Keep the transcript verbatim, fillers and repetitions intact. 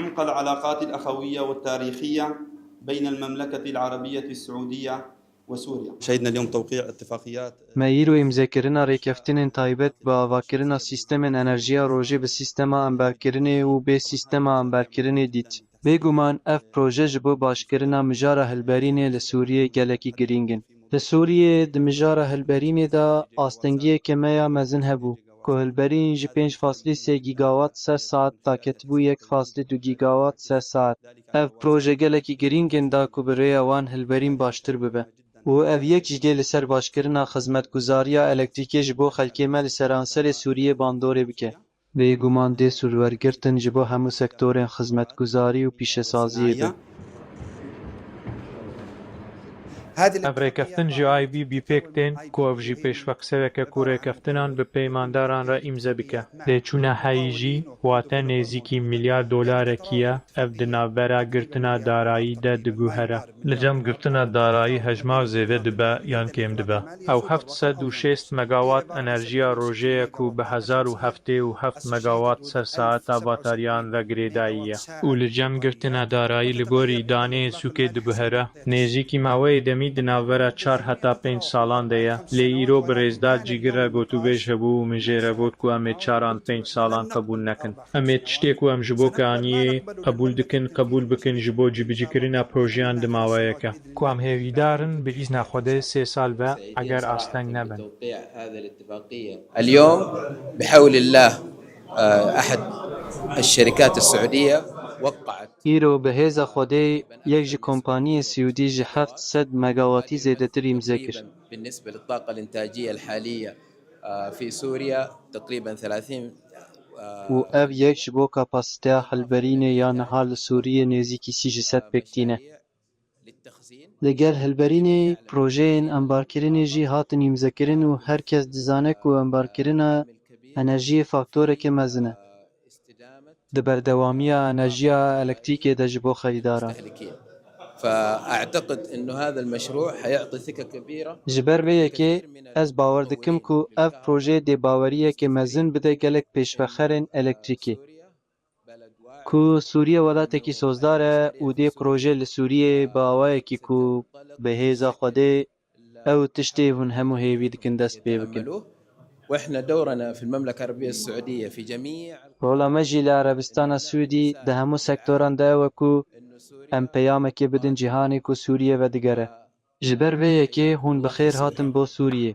عمق العلاقات الأخوية والتاريخية بين المملكة العربية السعودية وسوريا. شهدنا اليوم توقيع اتفاقيات. Me îro îmzekirina rêkeftinên taybet bi avakirina sîstemên enerjiya rojê bi sîstema amberkirinê û bê sîstema amberkirinê dît. Bêguman ev proje ji bo başkirina mijara hilberînê li Sûriyê gelekî girîng in. Li Sûriyê di mijara hilberînê de astengiyeke me ya mezin hebû, ku hilberîn ji pênc faslî sê gîgawat ser saet daketibû yek faslî du gîgawat ser saet. Ev proje gelekî girîng in da ku bi rêya wan hilberîn baştir bibe. Û ev yek jî dê li ser başkirina xizmetguzariya elektrîkê ji bo xelkê me li seranserê Sûriyê bandorê bike. Bêguman dê sûdwergirtin ji bo hemû sektorên xizmetguzarî û pîşesaziyê be. Ev rêkeftin ji IBB pêk tên ku ev jî pêşveqiseyek e ku rêkeftinan bi peymandaran re îmze bike. Lêçûna heyî jî wate nêzîkî milyar dolarekî ye, ev di navbera girtina darayî de diguhere. Li cem girtina darayî hejmar zêde dibe yan kêm dibe. Ew heft sed û şêst megawat enerjiya rojê ye ku bi hezar û heftê û heft megawat ser saeta batariyan ve girêdayî ye. Û li cem girtina darayî li gorî daneyên sûkê diguhere. Nêzîkî maweyê demî di navbera çar heta pênc salan de ye. Lê îro bi rêzdar Cîgir re gotûbêj hebû û min jê re got ku em ê çar an pênc salan qebûl nekin. Em ê tiştê ku em ji bo kaniyê qebûl dikin, qebûl bikin ji bo cîbicîkirina projeyan di maweyeke. Ku em hêvîdar in bi îzna Xwedê sê sal ve eger asteng nebin. اليوم بحول الله آه، أحد الشركات السعودية وقعت Îro bi hêza Xwedê yek ji kompaniyên Siûdî ji heft sed megawatî zêdetir îmze kir. بالنسبة للطاقة الإنتاجية الحالية آه، في سوريا تقريبا ثلاثين Û ev yek ji bo kapasiteya hilberînê ya niha li Sûriyê nêzîkî sî ji sed pêk tîne. Li gel hilberînê projeyên embarkirinê jî hatin îmzekirin û her kes dizane ku embarkirina enerjiyê faktoreke mezin e di berdewamiya enerjiya elektrîkê de ji bo xerîdaran. فأعتقد أنه هذا المشروع حيعطي ثقة كبيرة Ji ber vê yekê ez bawer dikim ku ev proje dê baweriyeke mezin bide gelek pêşvexerên elektrîkê. Ku Sûriye welatekî sozdar e û dê proje li Sûriyê bi awayekî ku bi hêza Xwedê ew tiştê hûn hemû hêvî dikin dest pê bikin. يتأملوه. وإحنا دورنا في المملكة العربية السعودية في جميع Rola me jî li Erebistana Siûdî di hemû sektoran de ew e ku em peyamekê bidin cîhanê ku Sûriye vedigere. Ji ber vê yekê hûn bi xêr hatin bo Sûriyê.